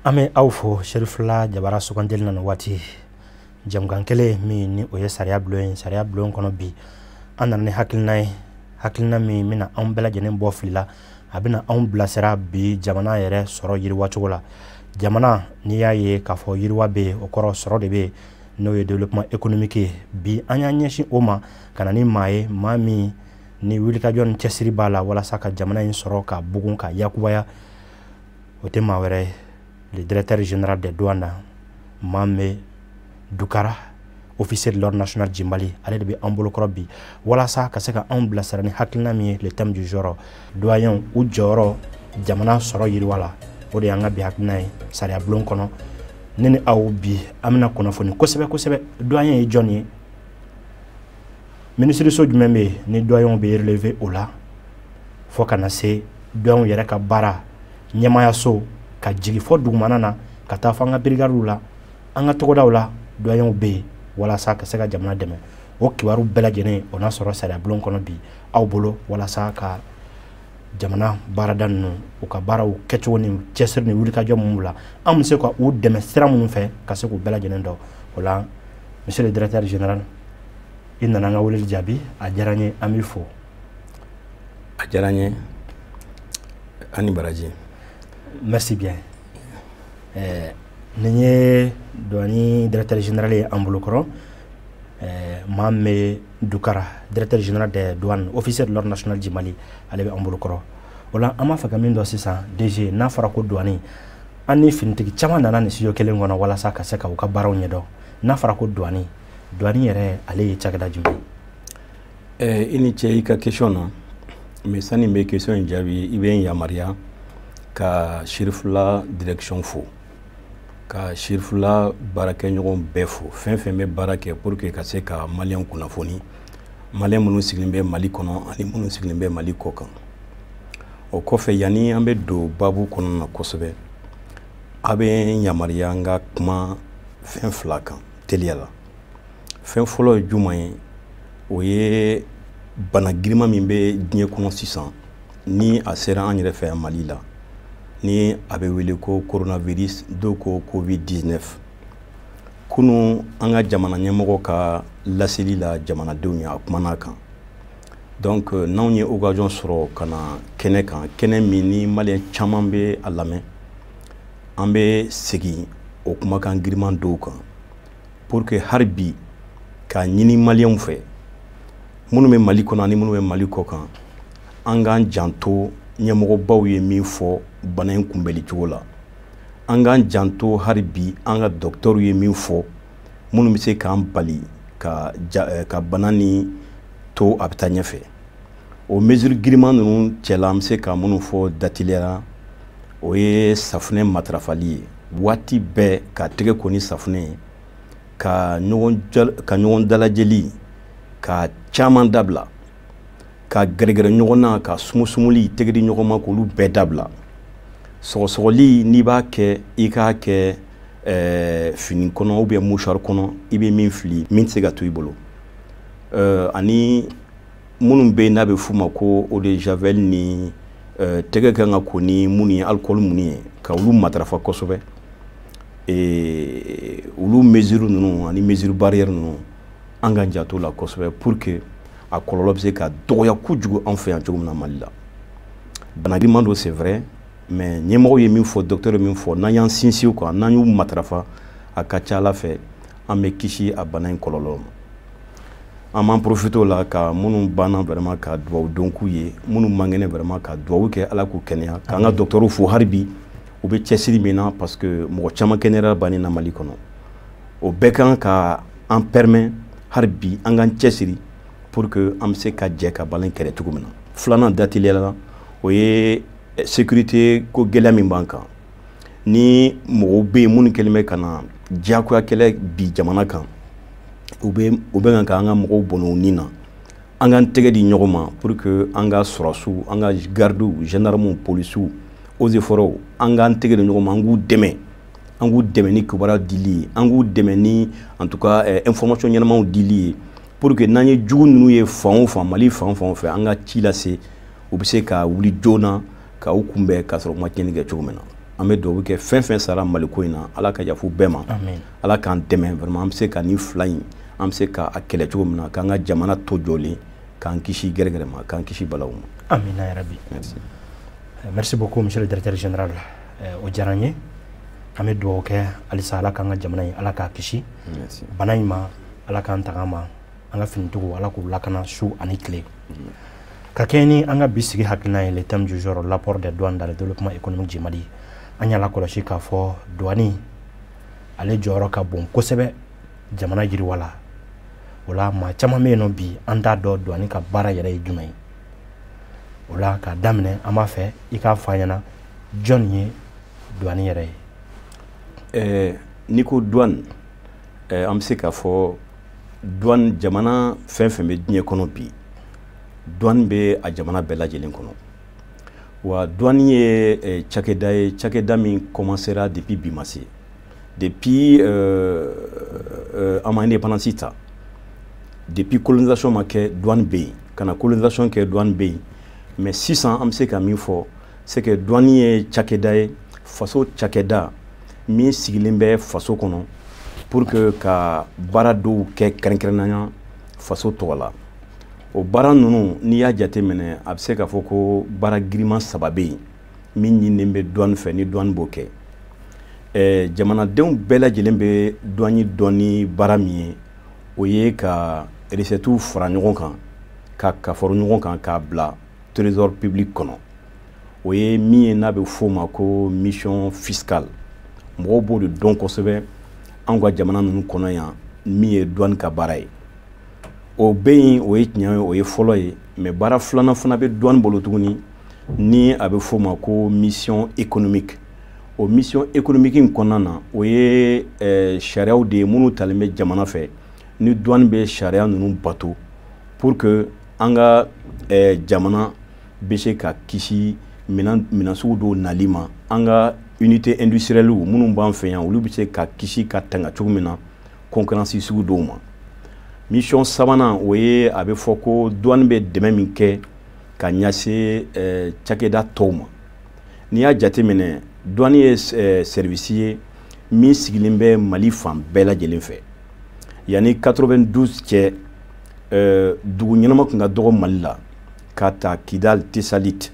An bɛ aw fo Cherifla Jabara sugandili na nin waati jamukan kelen min ni o ye sariya bulon ye. Sariya bulon kɔnɔ bi, an nana ni hakilina ye, hakilina min bɛna anw bɛɛ lajɛlen bɔ fili la, a bɛna anw bilasira bi jamana yɛrɛ sɔrɔ yiriwa cogo la. Jamana, n'i y'a ye k'a fɔ yiriwa bɛ yen, o kɔrɔ sɔrɔ de bɛ yen, n'o ye développement économique ye. Bi an y'an ɲɛsin o ma ka na ni maa ye, maa min ni wulikajɔ ni cɛsiri b'a la walasa ka jamana in sɔrɔ ka bugun ka yakubaya. O tɛ maa wɛrɛ ye, le directeur général des douanes, Mame Doukara, officier de l'ordre national du Mali. Ale de bɛ an bolokɔrɔ bi walasa ka se ka anw bilasira ni hakilina min ye, le thème du jour, douaniers u jɔyɔrɔ jamana sɔrɔ yiriwa la. O de y'an ka bi hakilina ye sariya bulon kɔnɔ. Ne ni aw bi, an bɛna kunnafoni kosɛbɛ kosɛbɛ: douanier ye jɔn ye, minisiriso jumɛn bɛ yen ni douaniers bɛ relever o la, fo ka na se douaniers yɛrɛ ka baara ɲɛmaayaso ka jigin fɔ dugumana na, ka taa fɔ an ka brigades la, an ka togodaw la, douaniers bɛ yen walasa ka se ka jamana dɛmɛ. O kibaru bɛɛ lajɛlen, o n'a sɔrɔ sariya bulon kɔnɔ bi aw bolo, walasa ka jamana baarada ninnu, u ka baaraw kɛcogo ni cɛsiri ni wulikajɔ minnu la, an bɛ se ka u dɛmɛ sira minnu fɛ, ka se k'u bɛɛ lajɛlen dɔn o la. Monsieur le directeur général, i nana an ka weleli jaabi, a diyara n ye, an b'i fo. A diyara n ye, an ni baraji. Merci bien. Nin ye douane directeur général ye an bolokɔrɔ, Mame Doukara, directeur général des douanes, officier de l'ordre national du Mali. Ale bɛ an bolokɔrɔ. O la, an b'a fɛ ka min dɔn sisan, DG, n'a fɔra ko douane, an ni finitigi caman nana nin studio kelen kɔnɔ walasa ka se ka u ka baaraw ɲɛdɔn. N'a fɔra ko douane, douane yɛrɛ, ale ye cakɛda jumɛn ye? I ni ce i ka question na. Mais sani n bɛ question in jaabi, i bɛ n yamaruya ka Cherifla direction fo, ka Cherifla baarakɛɲɔgɔn bɛɛ fo, fɛn fɛn bɛ baara kɛ pour que ka se ka maliyɛn kunnafoni, maliyɛn minnu sigilen bɛ Mali kɔnɔ ani minnu sigilen bɛ Mali kɔ kan. O kɔfɛ, yanni an bɛ don baabu kɔnɔna na kosɛbɛ, a bɛ n yamaruya n ka kuma fɛn fila kan teliya la. Fɛn fɔlɔ ye jumɛn ye? O ye bana girinman min bɛ diɲɛ kɔnɔ sisan, ni a sera an yɛrɛ fɛ yan Mali la, ni a bɛ wele ko coronavirus, dɔw ko Covid-19. Kunun, an ka jamana ɲɛmɔgɔ ka laseli la jamanadenw ye, a kumana kan. Donc n'anw ye occasion sɔrɔ ka na kɛnɛ kan, kɛnɛ min ni maliyɛn caman bɛ a lamɛn, an bɛ segin o kumakan giriman dɔw kan pour que hali bi k'a ɲini maliyɛnw fɛ, minnu bɛ Mali kɔnɔ ani minnu bɛ Mali kɔ kan, an k'an janto ɲɛmɔgɔbaw ye min fɔ bana in kunbɛnli cogo la, an k'an janto hali bi an ka dɔkitɛriw ye min fɔ, minnu bɛ se k'an bali ka bana ni to a bɛ taa ɲɛfɛ. O mesure giriman ninnu cɛla, an bɛ se ka minnu fɔ dateliya la, o ye safunɛ matarafali ye waati bɛɛ, ka tɛgɛ ko ni safunɛ ye, ka ɲɔgɔn dalajɛli ka caman dabila, ka gɛrɛgɛrɛ ɲɔgɔn na, ka sumusumuli, tɛgɛ di ɲɔgɔn ma, k'olu bɛɛ dabila. Sɔgɔsɔgɔli, n'i b'a kɛ, i k'a kɛ fini kɔnɔ ou bien mouchoir kɔnɔ, i bɛ min fili, min tɛ se ka to i bolo. Ani minnu bɛ yen n'a bɛ f'u ma ko eau de javel ni tɛgɛ kan ka ko ni minnu ye, alcool minnu ye, ka olu matarafa kosɛbɛ. Olu mesure ninnu ani mesure barrière ninnu, an k'an janto la kosɛbɛ pour que a kɔlɔlɔ bɛ se ka dɔgɔya kojugu an fɛ yan cogo min na Mali la. Bana girinman don, c'est vrai, mais ɲɛmɔgɔw ye min fɔ, docteur ye min fɔ, n'an y'an sinsin o kan, n'an y'u matarafa, a ka ca Ala fɛ, an bɛ kisi a bana in kɔlɔlɔ ma. An b'an profiter o la ka minnu banna vraiment, ka dugawu don k'u ye, minnu man kɛnɛ vraiment, ka dugawu kɛ Ala k'u kɛnɛya, k'an ka docteur fo hali bi, u bɛ cɛsiri min na, parce que mɔgɔ caman kɛnɛyara bana in na Mali kɔnɔ. O bɛɛ kan ka an permet hali bi an k'an cɛsiri pour que an bɛ se ka jɛ ka bana in kɛlɛ cogo min na. Filanan dateliya la, o ye sécurité ko gɛlɛya min b'an kan, ni mɔgɔw bɛ yen minnu kɛlen bɛ ka na diyagoya kɛlɛ bi jamana kan, u bɛ k'an ka mɔgɔw bɔnɛ u ni na, an k'an tɛgɛ di ɲɔgɔn ma pour que an ka sɔrɔdasiw, an ka gardiw, gendarmew, polisiw, eaux et forêts, an k'an tɛgɛ di ɲɔgɔn ma, an k'u dɛmɛ, an k'u dɛmɛ ni kibaruya dili ye, an k'u dɛmɛ ni en tout cas information ɲɛnamaw dili ye, pour que n'an ye jugu ninnu ye fan o fan, Mali fan o fan fɛ, an ka ci lase, u bɛ se ka wuli joona ka u kunbɛn k'a sɔrɔ u ma tiɲɛni kɛ cogo min na. An bɛ dugawu kɛ fɛn fɛn sara Maliko in na, Ala ka yafa bɛɛ ma, Ala k'an dɛmɛ. Vraiment, an bɛ se ka nin fila in, an bɛ se k'a kɛlɛ cogo min na, k'an ka jamana to jɔlen, k'an kisi gɛrɛgɛrɛ ma, k'an kisi balawu ma. Amina yarabi. Merci. Merci beaucoup, monsieur le directeur général. O diyara n ye. An bɛ dugawu kɛ halisa, Ala k'an ka jamana in, Ala k'a kisi bana in ma, Ala k'an tanga ma, an ka finitigiw, Ala k'u lakana su ani tile. Ka kɛɲɛ ni an ka bi sigi hakilina ye, le thème du jour, l'apport des douanes dans le développement économique du Mali, an y'a lakɔlɔsi k'a fɔ douane ale jɔyɔrɔ ka bon kosɛbɛ jamana yiriwa la. O la, maa caman bɛ yen nɔ bi, an t'a dɔn douane ka baara yɛrɛ ye jumɛn ye. O la, k'a daminɛ, an b'a fɛ i k'a fɔ an ɲɛna, jɔn ye douane yɛrɛ ye? N'i ko douane, an bɛ se k'a fɔ douane, jamana fɛn fɛn bɛ diɲɛ kɔnɔ bi, douane bɛ a jamana bɛɛ lajɛlen kɔnɔ. Wa douane ye cakɛda ye, cakɛda min commencera depuis bi ma se, depuis an ma indépendance ta, depuis colonisation ma kɛ, douane bɛ yen. Ka na colonisation kɛ, douane bɛ yen. Mais sisan, an bɛ se ka min fɔ, c'est que douane ye cakɛda ye, faso cakɛda min sigilen bɛ faso kɔnɔ pour que ka baara dɔw kɛ kɛrɛnkɛrɛnnenya faso tɔgɔ la. O baara ninnu, n'i y'a jateminɛ, a bɛ se k'a fɔ ko baara giriman saba bɛ yen min ɲininen bɛ douane fɛ, ni douane b'o kɛ. Jamanadenw bɛɛ lajɛlen bɛ douane dɔn ni baara min ye, o ye ka recettes fara ɲɔgɔn kan, ka kafaro ɲɔgɔn kan, k'a bila trésor public kɔnɔ. O ye min ye n'a bɛ f'o ma ko mission fiscale. Mɔgɔw b'o de dɔn kosɛbɛ anw ka jamana ninnu kɔnɔ yan, min ye douane ka baara ye. O bɛ yen, o ye tiɲɛ ye, o ye fɔlɔ ye. Mais baara filanan fana bɛ douane bolo tuguni, ni a bɛ f'o ma ko mission économique. O mission économique in kɔnɔna na, o ye sariyaw de ye minnu talen bɛ jamana fɛ, ni douane bɛ sariya ninnu bato pour que an ka jamana bɛ se ka kisi minɛn sugu dɔw nali ma, an ka unité industrielle minnu b'an fɛ yan, olu bɛ se ka kisi ka tanga cogo min na concurrence sugu dɔw ma. Mission sabanan, o ye a bɛ fɔ ko douane bɛ dɛmɛ min kɛ ka ɲɛsin cakɛda tɔw ma. N'i y'a jateminɛ, douane ye service ye min sigilen bɛ Mali fan bɛɛ lajɛlen fɛ. Yanni 92 cɛ, dugu ɲɛnama tun ka dɔgɔ Mali la, ka ta Kidal, Tesalit,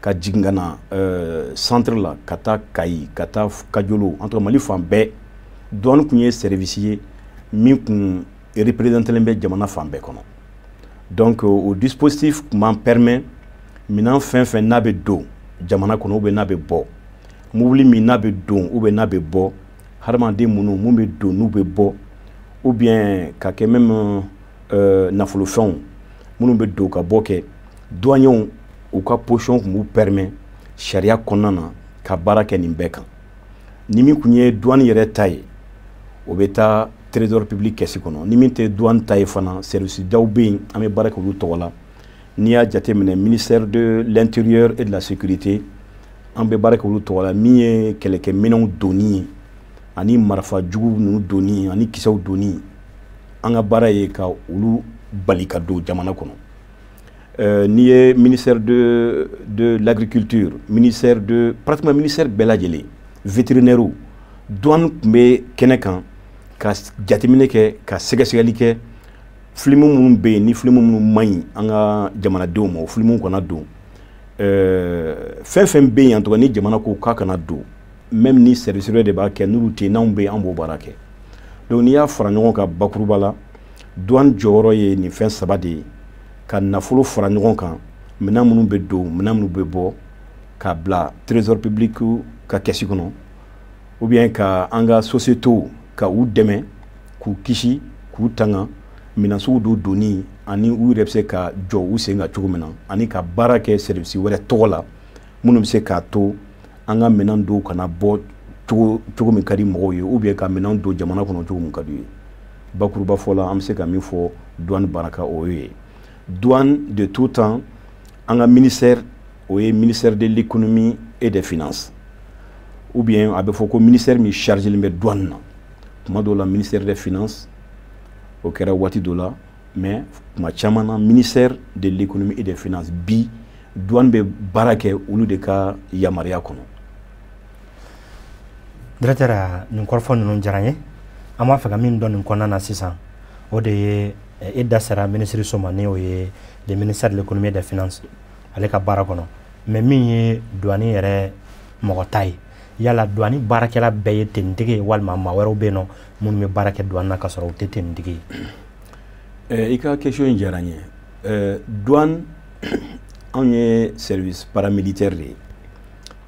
ka jigin ka na centre la, ka taa Kayi, ka taa Kajolo, en tout cas Mali fan bɛɛ, douane tun ye service ye min tun représenté bɛ jamana fan bɛɛ kɔnɔ. Donc o dispositif tun b'an permet, minɛn fɛn fɛn n'a bɛ don jamana kɔnɔ ou bien n'a bɛ bɔ, mobili min n'a bɛ don ou bien n'a bɛ bɔ, hadamaden minnu mun bɛ don n'u bɛ bɔ, ou bien ka kɛ même nafolofɛnw minnu bɛ don ka bɔ kɛ, douaniers u ka position tun b'u permet sariya kɔnɔna na ka baara kɛ nin bɛɛ kan. Ni min tun ye douane yɛrɛ ta ye, o bɛ taa trésor public kɛsi kɔnɔ. Ni min tɛ douane ta ye fana, service daw bɛ yen, an bɛ baara kɛ olu tɔgɔ la. N'i y'a jateminɛ, ministère de l'Intérieur et de la Sécurité, an bɛ baara kɛ olu tɔgɔ la, min ye kɛlɛkɛminɛnw donni ye ani marifa jugu ninnu donni ani kisɛw donni. An ka baara ye ka olu bali ka don jamana kɔnɔ. N'i ye ministère de l'Agriculture, ministère de, pratiquement ministère bɛɛ lajɛlen, vétérinaire, douane tun bɛ kɛnɛ kan ka jateminɛ kɛ, ka sɛgɛsɛgɛli kɛ, film minnu bɛ yen, ni film minnu man ɲi an ka jamanadenw ma, o film kana don. Fɛn fɛn bɛ yen, en tout cas ni jamana ko k'a kana don, même ni service wɛrɛ de b'a kɛ, n'olu tɛ yen, n'anw bɛ yen, an b'o baara kɛ. Donc n'i y'a fara ɲɔgɔn kan bakuruba la, douane jɔyɔrɔ ye nin fɛn saba de ye: ka nafolo fara ɲɔgɔn kan, minɛn minnu bɛ don, minɛn minnu bɛ bɔ, k'a bila trésor public ka kɛsi kɔnɔ, ou bien ka an ka sociétés ka u dɛmɛ k'u kisi, k'u tanga minɛn sugu dɔw donni, ani u yɛrɛ bɛ se ka jɔ u sen kan cogo min na, ani ka baara kɛ service wɛrɛ tɔgɔ la minnu bɛ se k'a to an ka minɛn dɔw kana bɔ cogo min ka di mɔgɔw ye, ou bien ka minɛn don jamana kɔnɔ cogo min ka d'u ye. Bakuruba fɔ la, an bɛ se ka min fɔ douane baara kan, o ye douane de tout temps, an ka ministère, o ye ministère de l'Économie et des Finances, ou bien a bɛ fɔ ko ministère min chargé bɛ douane na. Tuma dɔw la, ministère des Finances, o kɛra waati dɔ la, mais tuma caman na, ministère de l'Économie et des Finances. Bi, douane bɛ baara kɛ olu de ka yamaruya kɔnɔ. Directeur, nin kɔrɔfɔ ninnu diyara n ye. An b'a fɛ ka min dɔn nin kɔnɔna na sisan, o de ye e da sera minisiriso ma, ni o ye le ministère de l'Économie et des Finances, ale ka baara kɔnɔ. Mais min ye douane yɛrɛ mɔgɔ ta ye, yala douane baarakɛla bɛɛ ye tenitigi ye, walima maa wɛrɛw bɛ yen nɔ minnu bɛ baara kɛ douane na ka sɔrɔ u tɛ tenitigi ye? I ka question in diyara n ye. Douane, anw ye service paramilitaire de ye.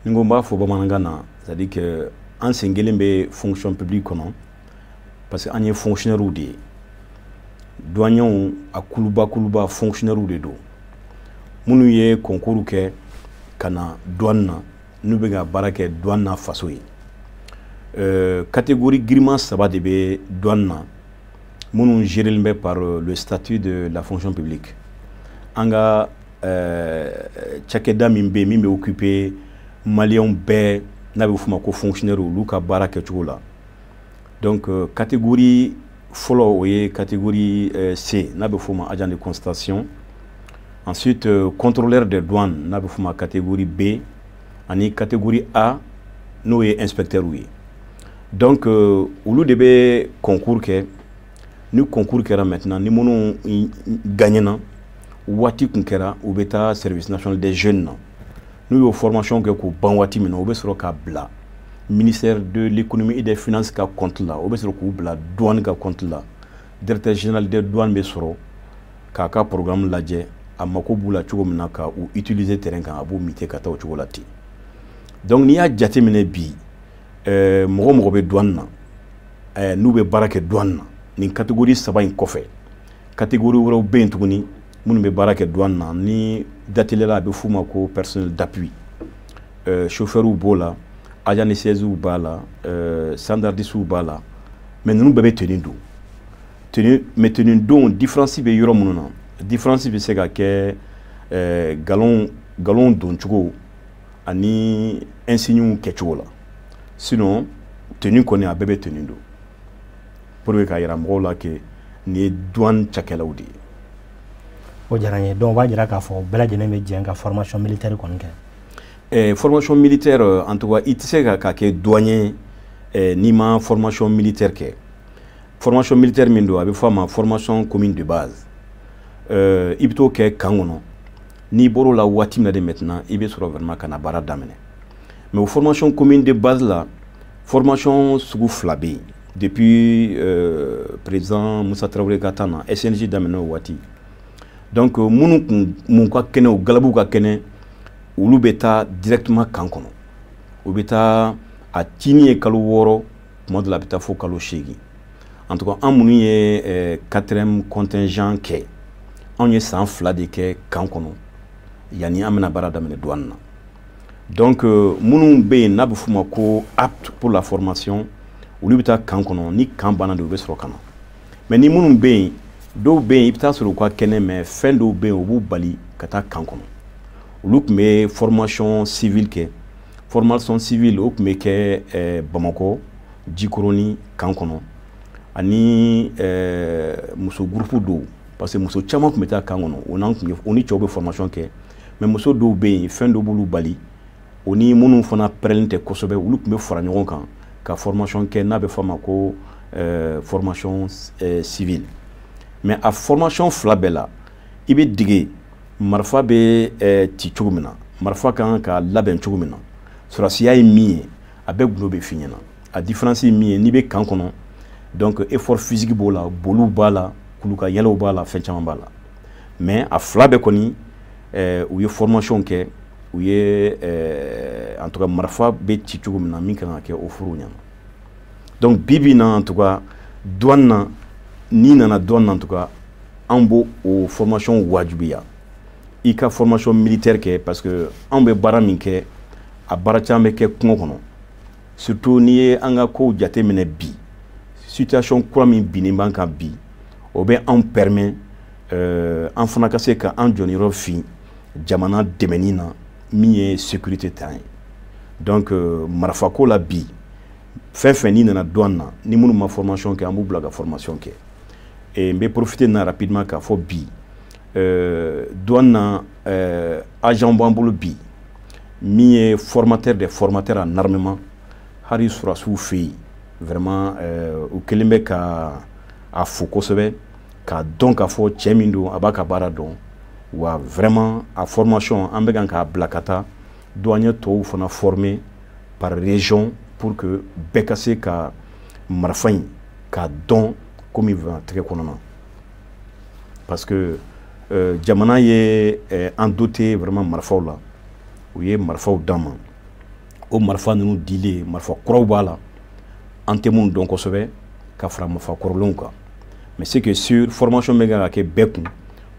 Ni ko n b'a fɔ bamanankan na, c'est à dire que an sen kelen bɛ fonction publique kɔnɔ, parce que an ye fonctionnaire de ye. Douaniers, a kuluba kuluba, fonctionnaire de don, minnu ye concours kɛ ka na douane na, n'u bɛ ka baara kɛ douane na faso ye. Catégorie giriman saba de bɛ douane na, minnu géré bɛ par le statut de la fonction publique. An ka cakɛda min bɛ yen, min bɛ occuper maliyɛnw bɛɛ, n'a bɛ f'o ma ko fonctionnaire, olu ka baara kɛcogo la. Donc catégorie fɔlɔ, o ye catégorie C, n'a bɛ f'o ma agent de constatation. Ensuite contrôleur des douanes, n'a bɛ f'o ma catégorie B, ani catégorie A, n'o ye inspecteur ye. Donc olu de bɛ concours kɛ. Ni concours kɛra maintenant, ni minnu gagnena, waati kun kɛra, u bɛ taa Service national des jeunes na. N'u y'o formation kɛ k'o ban waati min na, u bɛ sɔrɔ k'a bila ministère de l'Économie et des Finances ka compte la, o bɛ sɔrɔ k'u bila douane ka compte la. Directeur général des douanes bɛ sɔrɔ k'a ka programme lajɛ, a mako b'u la cogo min na ka u utiliser terrain kan, a b'u muter ka taa o cogo la ten. Donc n'i y'a jateminɛ bi, mɔgɔ mɔgɔ bɛ douane na, n'u bɛ baara kɛ douane na, nin catégorie saba in kɔfɛ, catégorie wɛrɛw bɛ yen tuguni minnu bɛ baara kɛ douane na. Ni datelila, a bɛ f'u ma ko personnel d'appui. Chauffeur b'o la, agent de siège b'a la, standardiste b'a la. Mais ninnu bɛɛ bɛ tenue don. Tenue, mais tenue don différence bɛ yɔrɔ minnu na, différence bɛ se ka kɛ galon don cogo ani insignes kɛcogo la. Sinon tenue kɔni, a bɛɛ bɛ tenue don pour que k'a yira mɔgɔw la que nin ye douane cakɛlaw de ye. O diyara n ye. Donc o b'a jira k'a fɔ bɛɛ lajɛlen bɛ jɛ ka formation militaire kɔni kɛ. Formation militaire, en tout cas i tɛ se ka kɛ douanier n'i ma formation militaire kɛ. Formation militaire min don, a bɛ fɔ a ma formation commune de base. I bɛ t'o kɛ camp kɔnɔ. N'i bɔr'o la waati min na de, maintenant i bɛ sɔrɔ vraiment ka na baara daminɛ. Mais o formation commune de base la, formation sugu fila bɛ yen. Depuis président Musa Tarawele ka temps na, SNJ daminɛ o waati. Donc minnu kun mun ka kɛnɛ, o galabuw ka kɛnɛ, olu bɛ taa directement camp kɔnɔ. U bɛ taa, a tini ye kalo 6, tuma dɔ la a bɛ taa fo kalo 8. En tout cas an minnu ye quatrième contingent kɛ, anw ye san 2 de kɛ camp kɔnɔ yanni an bɛna baara daminɛ douane na. Donc minnu bɛ yen n'a bɛ f'u ma ko apte pour la formation, olu bɛ taa camp kɔnɔ. Ni camp banna de, u bɛ sɔrɔ ka na. Mais ni minnu bɛ yen, dɔw bɛ yen, i bɛ taa sɔrɔ u ka kɛnɛ, mais fɛn dɔw bɛ yen, u b'u bali ka taa camp kɔnɔ, olu tun bɛ formation civile kɛ. Formation civile, o tun bɛ kɛ Bamakɔ Jikɔrɔni camp kɔnɔ, ani muso groupe dɔw, parce que muso caman tun bɛ taa camp kɔnɔ. O n'an tun o ni cɛw bɛ formation kɛ, mais muso dɔw bɛ yen, fɛn dɔw b'olu bali. O ni minnu fana pɛrɛnlen tɛ kosɛbɛ, olu tun bɛ fara ɲɔgɔn kan ka formation kɛ, n'a bɛ fɔ a ma ko formation civile. Mais a formation fila bɛɛ la, i bɛ dege marifa bɛ ci cogo min na, marifa kan ka labɛn cogo min na, sɔrɔsiya ye min ye, a bɛɛ gundo bɛ f'i ɲɛna. A différence ye min ye, n'i bɛ camp kɔnɔ, donc effort physique b'o la, boliw b'a la, kuluka yɛlɛw b'a la, fɛn caman b'a la. Mais a fila bɛɛ kɔni, u ye formation kɛ, u ye en tout cas marifa bɛ ci cogo min na, min kan ka kɛ, o furu ɲɛna. Donc bi bi in na, en tout cas douane na, n'i nana douane na, en tout cas an b'o o formation wajibiya i ka formation militaire kɛ, parce que anw bɛ baara min kɛ, a baara caman bɛ kɛ kungo kɔnɔ. Surtout n'i ye an ka kow jateminɛ bi, situation kura min binnen b'an kan bi, o bɛ anw permet an fana ka se ka an jɔniyɔrɔ fin jamana dɛmɛni na, min ye sécurité tan ye. Donc marifako la bi, fɛn fɛn n'i nana douane na, ni minnu ma formation kɛ, an b'u bila ka formation kɛ. Et n bɛ profiter na rapidement k'a fɔ bi, douane na, agent b'an bolo bi min ye formateur des formateurs en armement. Hali sɔrɔdasiw fɛ yen, vraiment, u kɛlen bɛ ka a fo kosɛbɛ, k'a dɔn k'a fɔ cɛ min don, a b'a ka baara dɔn. Wa vraiment, a formation, an bɛ kan k'a bila ka taa douanier tɔw fana former par région pour que bɛɛ ka se ka marifa in k'a dɔn komi tɛgɛ kɔnɔna, parce que jamana ye an doté vraiment marifaw la. U ye marifaw d'an ma. O marifa ninnu dilen, marifa kuraw b'a la, an tɛ mun dɔn kosɛbɛ, ka fara marifa kɔrɔlenw kan. Mais c'est que sur formation bɛ kan ka kɛ bɛɛ kun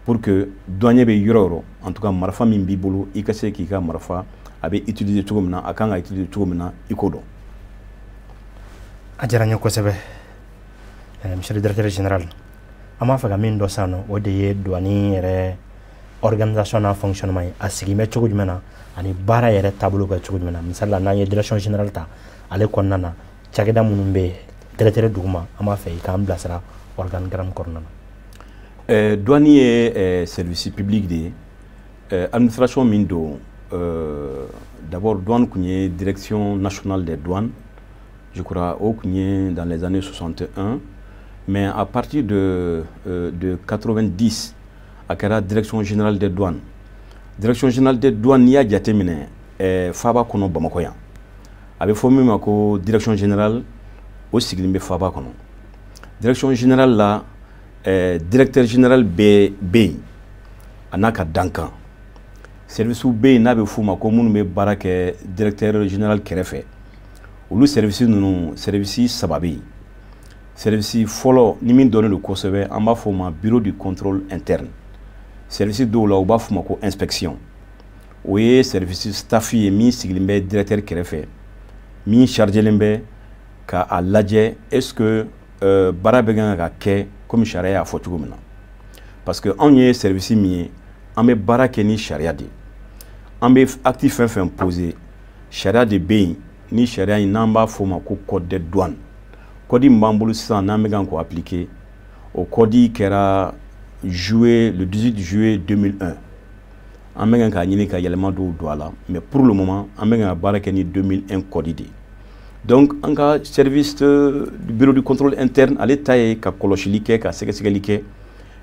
pour que douanier bɛ yɔrɔ o yɔrɔ, en tout cas marifa min b'i bolo, i ka se k'i ka marifa a bɛ utiliser cogo min na, a kan ka utiliser cogo min na, i k'o dɔn. A diyara n ye kosɛbɛ, monsieur le directeur général. An b'a fɛ ka min dɔn sisan nɔ, o de ye douane yɛrɛ organisation n'a fonctionnement ye. A sigi bɛ cogo jumɛn na ani baara yɛrɛ taabolo bɛ cogo jumɛn na? Misali la, n'an ye direction générale ta, ale kɔnɔna na, cakɛda minnu bɛ yen directeur duguma, an b'a fɛ i k'an bilasira organigramme kɔnɔna na. Douane ye service public de ye, administration min don. D'abord, douane tun ye Direction nationale des douanes, je crois, o tun ye dans les années 61, mais à partir de 90, a kɛra Direction générale des douanes. Direction générale des douanes, n'i y'a jateminɛ, faaba kɔnɔ, Bamakɔ yan, a bɛ fɔ min ma ko direction générale, o sigilen bɛ faaba kɔnɔ. Direction générale la, directeur général bɛ yen, a n'a ka dankan. Service bɛ yen n'a bɛ f'u ma ko minnu bɛ baara kɛ directeur général kɛrɛfɛ. Olu service ninnu, service saba bɛ yen. Service fɔlɔ ni min dɔnnen don kosɛbɛ, an b'a fɔ o ma bureau du contrôle interne. Service dɔw la, u b'a f'o ma ko inspection. O ye service staff ye min sigilen bɛ directeur kɛrɛfɛ, min chargelen bɛ ka a lajɛ est ce que baara bɛ kan ka kɛ komi sariya y'a fɔ cogo min na, parce que anw ye service min ye, an bɛ baara kɛ ni sariya de ye. An bɛ acte fɛn fɛn poser, sariya de bɛ yen. Ni sariya in, n'an b'a fɔ o ma ko code des douanes, code min b'an bolo sisan, n'an bɛ kan k'o appliquer, o code kɛra juillet, le 18 juillet 2001. An bɛ kan k'a ɲini ka yɛlɛma dɔw don a la, mais pour le moment, an bɛ ka baara kɛ ni 2001 code de ye. Donc an ka service du bureau du contrôle interne, ale ta ye ka kɔlɔsili kɛ, ka sɛgɛsɛgɛli kɛ,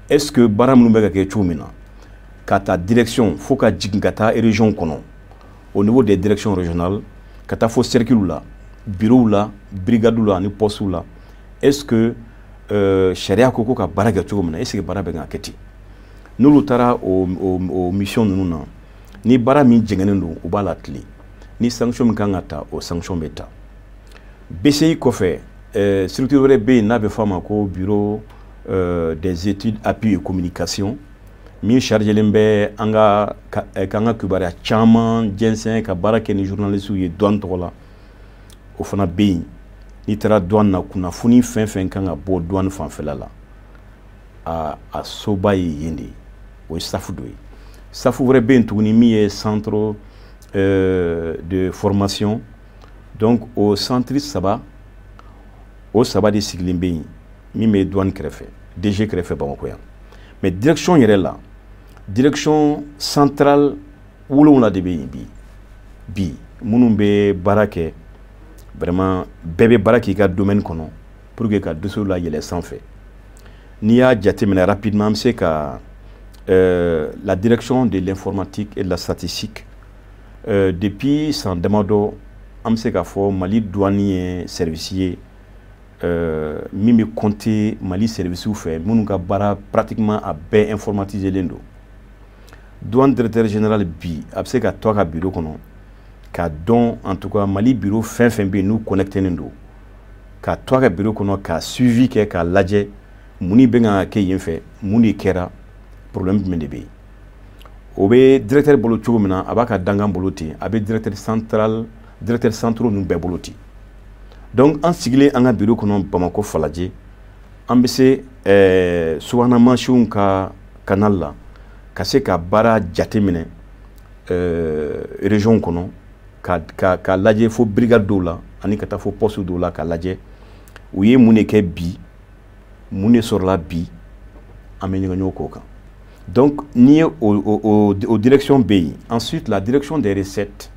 est ce que baara minnu bɛ ka kɛ cogo min na, ka taa direction fo ka jigin ka taa région kɔnɔ, au niveau des directions régionales, ka taa fo cercle la, bureau la, brigade la ani poste la, est ce que sariya ko ka baara kɛ cogo min na, est ce que baara bɛ ka kɛ ten? N'olu taara o mission ninnu na, ni baara min jɛngɛnnen don, u b'a la tilen. Ni sanction min kan ka ta, o sanction bɛ ta. BCI kɔfɛ, structure wɛrɛ bɛ yen n'a bɛ fɔ a ma ko bureau des études, appui et communication, min chargelen bɛ an ka k'an ka kibaruya caman jɛnsɛn, ka baara kɛ ni journalistes ye douane tɔgɔ la. O fana bɛ yen. N'i taara douane na, kunnafoni fɛn fɛn kan ka bɔ douane fanfɛla la, a soba ye yen de ye. O ye staff dɔ ye. Staff wɛrɛ bɛ yen tuguni min ye centre de formation. Donc o centre saba, o saba de sigilen bɛ yen, min bɛ douane kɛrɛfɛ, DG kɛrɛfɛ, Bamakɔ yan. Mais direction yɛrɛ la, direction centrale 7 de bɛ yen bi. Bi minnu bɛ baara kɛ, vraiment, bɛɛ bɛ baara k'i ka domaine kɔnɔ pour que ka dossier layɛlɛ sanfɛ. N'i y'a jateminɛ rapidement, an bɛ se ka la direction de l'informatique et de la statistique. Depuis san damadɔ, an bɛ se k'a fɔ Mali douane ye service ye min bɛ compter Mali service fɛ minnu ka baara pratiquement a bɛɛ informatiselen don. Douane directeur général bi, a bɛ se ka to a ka bureau kɔnɔ k'a dɔn, en tout cas Mali bureau fɛn fɛn bɛ yen n'u connecté don, ka to a ka bureau kɔnɔ ka suivi kɛ, k'a lajɛ mun bɛ kan ka kɛ yen fɛ, mun de kɛra, problème jumɛn de bɛ yen. O bɛ directeur bolo cogo min na, a b'a ka dankan bolo ten, a bɛ directeur central, directeur centraux ninnu bɛɛ bolo ten. Donc an sigilen an ka bureau kɔnɔ Bamakɔ Falajɛ, an bɛ se subahana mansinw ka canal la ka se ka baara jateminɛ région kɔnɔ, ka lajɛ fo brigade dɔw la ani ka taa fo poste dɔw la, ka lajɛ u ye mun de kɛ bi, mun de sɔrɔla bi, an bɛ ɲɔgɔn k'o kan. Donc n'i ye o direction bɛ yen. Ensuite, la direction des recettes.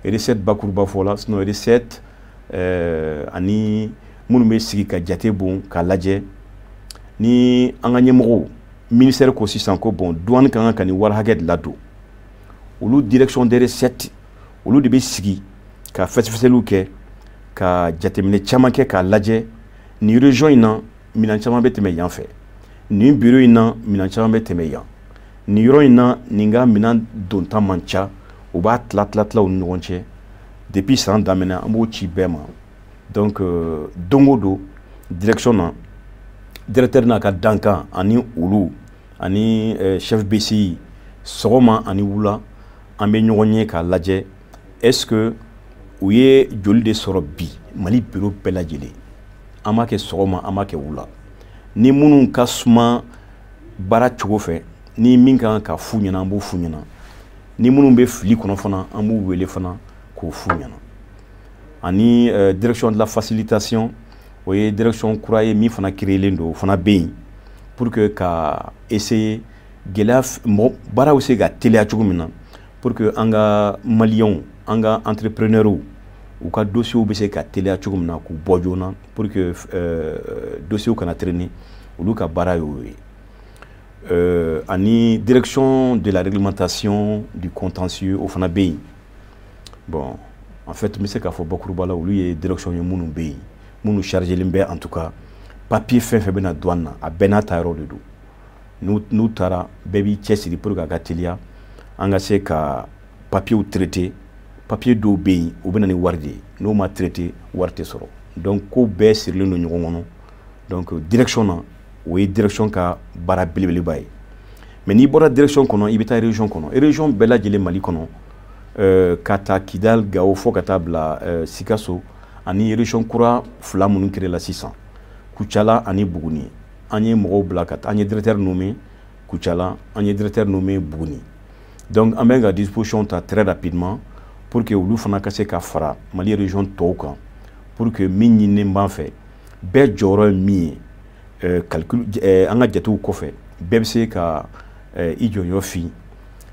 Recette bakuruba fɔ la, sinon recette Ani minnu bɛ sigi ka jate bon k'a lajɛ ni an ka ɲɛmɔgɔw ministère ko sisan ko bon, douane ka kan ka nin wari hakɛ de ladon, olu direction des recettes, olu de bɛ sigi ka fɛsɛfɛsɛliw kɛ, ka jateminɛ caman kɛ k'a lajɛ nin région in na, minɛn caman bɛ tɛmɛ yan fɛ, nin bureau in na, minɛn caman bɛ tɛmɛ yan, nin yɔrɔ in na, nin ka minɛn donta man ca. U b'a tila tila tila u ni ɲɔgɔn cɛ. Depuis san daminɛ, an b'o ci bɛɛ ma. Donc don o don, direction na, directeur n'a ka dankan ani olu ani chef BCI, sɔgɔma ani wula, an bɛ ɲɔgɔn ye k'a lajɛ est ce que u ye joli de sɔrɔ bi Mali bureau bɛɛ lajɛlen. An b'a kɛ sɔgɔma, an b'a kɛ wula. Ni minnu ka suma baara cogo fɛ, ni min kan ka f'u ɲɛna, an b'o f'u ɲɛna. Ni minnu bɛ fili kɔnɔ fana, an b'u wele fana k'o f'u ɲɛna. Ani direction de la facilitation, o ye direction kura ye min fana créelen don, o fana bɛ yen pour que ka essayer gɛlɛya mɔgɔ baaraw bɛ se ka teliya cogo min na, pour que an ka maliyɛnw, an ka entrepreneurs, u ka dossiers bɛ se ka teliya cogo min na, k'u bɔ joona, pour que dossiers kana traîner. Olu ka baara y'o ye. Ani direction de la réglementation du contentieux, o fana bɛ yen. Bon, en fait, n bɛ se k'a fɔ bakuruba la, olu ye direction ye minnu bɛ yen, minnu chargelen bɛ. En tout cas, papier fɛn fɛn bɛ na douane na, a bɛɛ n'a ta yɔrɔ de don. N'u taara, bɛɛ b'i cɛsiri pour que a ka teliya, an ka se ka papiers traiter. Papier dɔw bɛ yen, u bɛ na ni wari de ye, n'o ma traiter, wari tɛ sɔrɔ. Donc ko bɛɛ sirilen don ɲɔgɔn kɔnɔ. Donc direction na, o ye direction ka baara belebeleba ye. Mais n'i bɔra direction kɔnɔ, i bɛ taa région kɔnɔ. Région bɛɛ lajɛlen Mali kɔnɔ, ka taa Kidal, Gawo, fo ka taa bila Sikaso, ani région kura fila minnu créé la sisan, Kucala ani Buguni, an ye mɔgɔw bila ka taa. An ye directeur nommé Kucala, an ye directeur nommé Buguni. Donc an bɛ ka disposition ta très rapidement pour que olu fana ka se ka fara Mali région tɔw kan, pour que min ɲininen b'an fɛ, bɛɛ jɔyɔrɔ ye min ye, calcul an ka jatew kɔfɛ, bɛɛ bɛ se ka i jɔyɔrɔ fin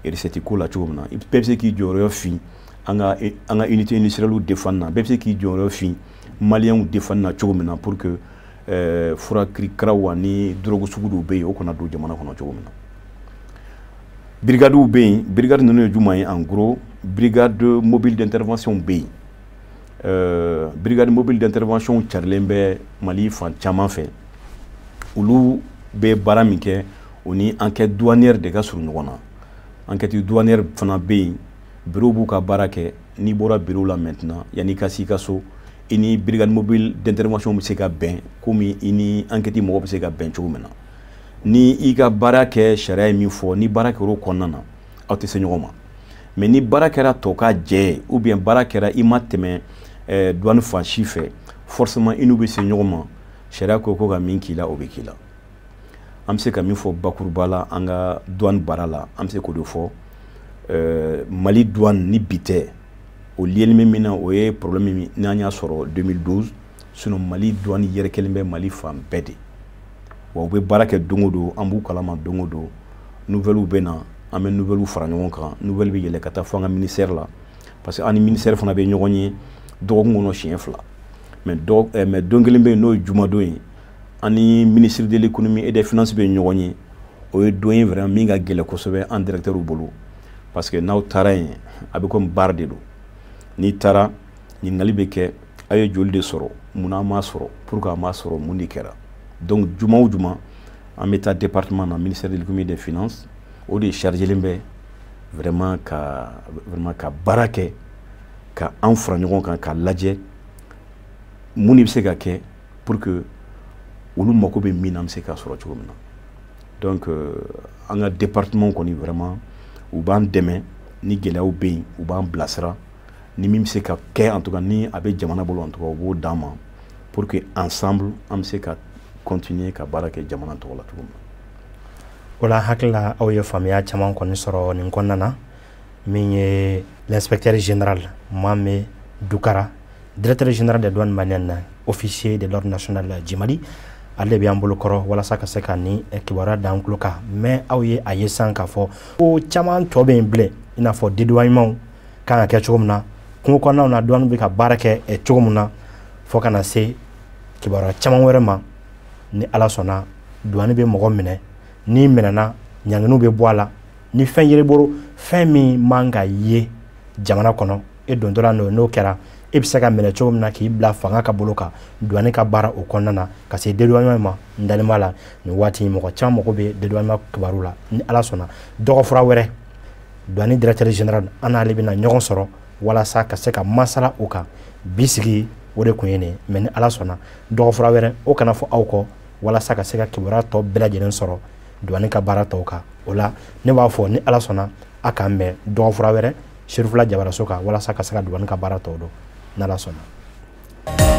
recette ko la cogo min na, bɛɛ bɛ se k'i jɔyɔrɔ fin an ka unité industrielle défendre na, bɛɛ bɛ se k'i jɔyɔrɔ fin maliyɛnw défendre na cogo min na, pour que fura kirikaraw ani drogue sugu dɔw bɛ yen, o kana don jamana kɔnɔ cogo min na. Brigades bɛ yen. Brigade ninnu ye jumɛn ye? En gros, brigade mobile d'intervention bɛ yen. Brigade mobile d'intervention carilen bɛ Mali fan caman fɛ. Olu bɛ baara min kɛ, o ni enquête douanière de ka surun ɲɔgɔn na. Enquête douanière fana bɛ yen, bureau b'u ka baara kɛ. N'i bɔra bureau la maintenant, yanni i ka s'i ka so, i ni brigade mobile d'intervention bɛ se ka bɛn, komi i ni enquête mɔgɔ bɛ se ka bɛn cogo min na. Ni i ka baara kɛ, sariya ye min fɔ, ni baara kɛra o kɔnɔna na, aw tɛ se ɲɔgɔn ma. Mais ni baara kɛra tɔ ka jɛ, ou bien baara kɛra i ma tɛmɛ douane fan si fɛ, forcément i n'u bɛ se ɲɔgɔn ma. Sariya ko ko ka min k'i la, o bɛ k'i la. An bɛ se ka min fɔ bakuruba la an ka douane baara la, an bɛ se k'o de fɔ. Mali douane ni bi tɛ, o liyɛli bɛ min na, o ye problème min n'an y'a sɔrɔ 2012. Sinon Mali douane yɛrɛkɛlen bɛ Mali fan bɛɛ de wa. U bɛ baara kɛ don o don, an b'u kalama don o don. Nouvelles bɛ na, an bɛ nouvelles fara ɲɔgɔn kan, nouvelle bɛ yɛlɛ ka taa fo an ka ministère la, parce que an ni ministère fana bɛ ɲɔgɔn ye dɔgɔkun kɔnɔ siɲɛ 2. Mais dɔ mais don kelen bɛ yen, n'o ye jumadon ye, an ni ministre de l'économie et des finances bɛ ɲɔgɔn ye. O ye don ye vraiment min ka gɛlɛn kosɛbɛ an directeur bolo, parce que n'aw taara yen, a bɛ komi baara de don. N'i taara, ɲininkali bɛ kɛ: aw ye joli de sɔrɔ? Munna an m'a sɔrɔ? Pourquoi an m'a sɔrɔ? Mun de kɛra? Donc juma o juma, an bɛ taa département na, ministère de l'économie et des finances. O de chargelen bɛ vraiment ka baara kɛ ka an fara ɲɔgɔn kan k'a lajɛ mun de bɛ se ka kɛ pour que olu mako bɛ min na, an bɛ se k'a sɔrɔ cogo min na. Donc an ka département kɔni, vraiment, u b'an dɛmɛ. Ni gɛlɛyaw bɛ yen, u b'an bilasira. Ni min bɛ se ka kɛ, en tout cas ni a bɛ jamana bolo, en tout cas u b'o d'an ma, pour que ensemble an bɛ se ka continuer ka baara kɛ jamana tɔgɔ la cogo min na. O la, hakili la, aw ye faamuya caman kɔni sɔrɔ nin kɔnɔna na. Min ye l'inspecteur général Mame Doukara, directeur général des douanes maliennes, officier de l'ordre national du Mali, ale de bɛ an bolo kɔrɔ walasa ka se ka ni kibaruya d'an tulo kan. Mais aw ye a ye sisan k'a fɔ ko caman tɔ bɛ yen bilen, i n'a fɔ dédouanement kan ka kɛ cogo min na, kungo kɔnɔnaw na, douane bɛ ka baara kɛ cogo min na. Fo ka na se kibaruya caman wɛrɛ ma, ni Ala sɔnna. Douane bɛ mɔgɔ minɛ, n'i minɛna, ɲanginiw bɛ bɔ a la. Ni fɛn yer'i bolo, fɛn min man ka ye jamana kɔnɔ, e dontɔla n'o, n'o kɛra, e bɛ se ka minɛ cogo min na k'i bila fanga ka bolo kan. Douane ka baara o kɔnɔna na, ka se dédouanement ma, n dalen b'a la nin waati mɔgɔ caman mago bɛ dédouanement kibaru la. Ni Ala sɔnna, dɔgɔfura wɛrɛ, douane directeur général, an n'ale bɛna ɲɔgɔn sɔrɔ walasa ka se ka masala o kan. Bi sigi o de kun ye nin ye, mais ni Ala sɔnna, dɔgɔfura wɛrɛ, o kana fɔ aw kɔ, walasa ka se ka kibaruya tɔ bɛɛ lajɛlen sɔrɔ douane ka baara tɔw kan. O la, ne b'a fɔ, ni Ala sɔnna, a k'an bɛn dɔgɔfura wɛrɛ Cherifla jabaraso kan, walasa ka se ka douane ka baara tɔw dɔn, n'Ala sɔnna.